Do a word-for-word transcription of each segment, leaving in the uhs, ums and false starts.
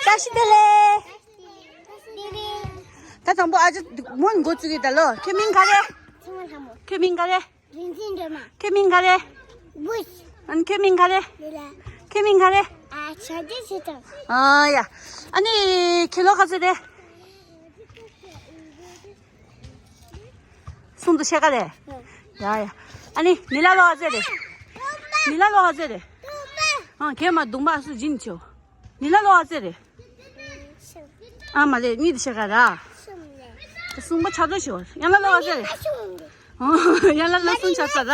བཀྲ་ཤིས་བདེ་ལེགས། ད་དང་པོ་ཨ་ཅག་མོ་འགོ་བཙུགས་ཀྱི་ད་ལོ། ཁྱོད་མིང་ག་རེ། ཚང་མ་ལྷ་མོ། ཁྱོད་མིང་ག་རེ། རིན་ཆེན་སྒྲོལ་མ། ཁྱོད་མིང་ག་རེ། བུས། ཨ་ནི་ཁྱོད་མིང་ག་རེ། ལི་ལ། ཁྱོད་མིང་ག་རེ། ཨ་ཆ་ཅེ་ཆེ་དང་། ཨ་ཡ། ཨ་ནི་ཁྱོད་ལོ་ག་ཚོད་རེད། གསུམ་དང་ཕྱེད་ཀ་རེད། ཡ་ཡ། ཨ་ནི་ནི་ལ་ལོ་ག་ཚོད་རེད། ནི་ལ་ལོ་ག་ཚོད་རེད། ཨ་ཁྱོད་མ་གདུང་མ་སུ་སྦྱིན་ཆོ། ནི་ལ་ལོ་ག་ཚོད་རེད། ཨ་མ་ལེ་གཉིས་དང་ཕྱེད་ཀ་ར། གསུམ་པ་ཆ་ཚོད་ཤོར། ཡང་ལ་ལོ་ག་ཚོད་རེད། ཨ་ཡང་ལ་ལ་གསུམ་ཆ་ཚ་ར།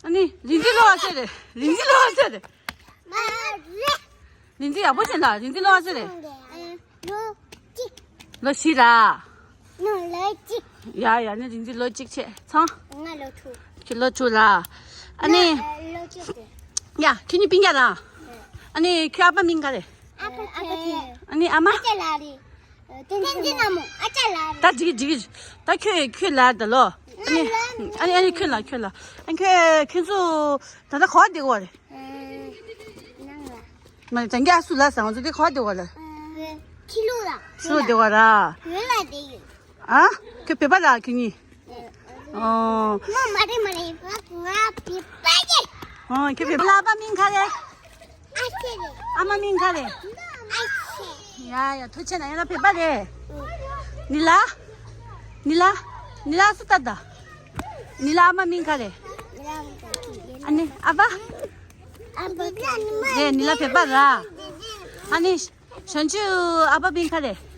ཨ་ནི་རིན་ཆེན་ལོ་ག་ཚོད་རེད། རིན་ཆེན་ལོ་ག་ཚོད་རེད། རིན་ཆེན་ཡག་པོ་བྱས་ན་རིན་ཆེན་ལོ་ག་ཚོད་རེད། ལོ་བཞི་ར། ལོ་གཅིག་ཡ་ཡ་ནི་རིན་ཆེན་ལོ་གཅིག་བྱས་ཚང་། ང་ལོ་དྲུག་ཁྱོད་ལོ་དྲུག་ར། ཨ་ནི། ལོ་གཅིག་རེད། ཡ་ཁྱོད་གཉིས་སྤུན་ཀྱག་ར། ཨ་ནི་ཁྱོད་ཨ་ཕ་མིང་ག་རེད། ཨ་ཕ་ཨ་ཕ་ཁྱེད། ཨ་ནི་ཨ་མ། ཨ་ཅག་ལགས་རེད། བསྟན་འཛིན་ལྷ་མོ་ཨ་ཅག་ལགས་རེད། ད་འགྲིག་འགྲིག་ད་ཁྱོད་ཁྱོད་ལ་ད་ལོ། ཨ་ནི། ཨ་ནི་ཨ་ནི་ཁྱོད་ལ་ཁྱོད་ལ། ཨ་ཁྱོད་ཁྱོད་ཚོ་ད་ལྟ་ག་པར་བསྡད་ཀྱི་ཡོད་རེད། ནང་ལ། མ་ནི་ད་ག་སུ་ལ་ཟང་ཚོ་དེ་ག་པར་བསྡད་ཀྱི་ཡོད་རེད། ཕྱི་ལོགས་ལ། ཕྱི་ལོགས་བསྡད་ཀྱི་ཡོད་ར། བོད་ལ་བསྡད་ཡོད། ཨ། ཁྱོད་བོད་པ་ར་ཁྱོད་གཉིས། ཨོ། ང་མ་རེད་མ་རེད། ང་ང་བོད་པ་རེད། ཨོ་ཁྱོད་བོད་པ་ར། ཨ་ཕ་མིང་ག་རེད། ཨ་ཅེ་རེད། ཨ་མ་མིང་ག་རེད། ཨ་ཅེ། ཡ་ཡ་ཐུགས་རྗེ་ཆེ་ན། ཡང་ན་བོད་པ་རེད། ནི་ལ། ནི་ལ། ནི་ལ་སུ་ལྟ་ད། ནི་ལ་ཨ་མ་མིང་ག་རེད། ཨ་ནི་ཨ་ཕ། ཨ་ཕ་རེད། ནི་ལ་བོད་པ་ར། ཨ་ནི། གཞོན་ཆུ་ཨ་ཕ་མིང་ག་རེད།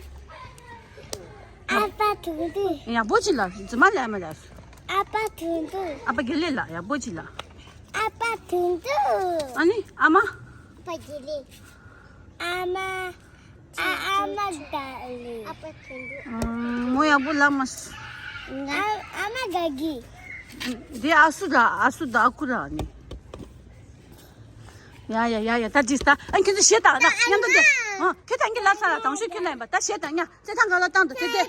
ཨ་ཕ་དུང་དུང་། ཡག་པོ་ཅིག་ལ་རྫུན་མ་ལས་མ་ལས། ཨ་ཕ་དུང་དུང་། ཨ་ཕ་དགེ་ལེགས་ལ་ཡག་པོ་ཅིག་ལ། ཨ་ཕ་དུང་དུང་། ཨ་ནི་ཨ་མ། ཨ་ཕ་དགེ་ལེགས། ཨ་མ། ཨ་ཨ་མ་དགའ་ལེ། ཨ་ཕ་དུང་དུང་། མོ་ཡག་པོ་ལ་མ། ཨ་ཨ་མ་དགའ་གི། འདི་ཨ་སུ་དང་ཨ་སུ་དང་ཨ་ཁུ་ར་ནི། ཡ་ཡ་ཡ་ཡ་ད་ཅིག་ད། ཨ་ཁྱོད་ཚོ་གཞས་བཏང་ད་མཉམ་དུ་འདི། ཨ་ཁྱོད་ད་ངའི་ལ་ས་ལ་དང་ཤོད་ཁྱོད་ལ་ཡིན་པ་ད་གཞས་བཏང་ཉ་རྩེད་ཐང་ག་ལ་བཏང་དུ་ཚེ་ཚེ།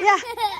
ཡ།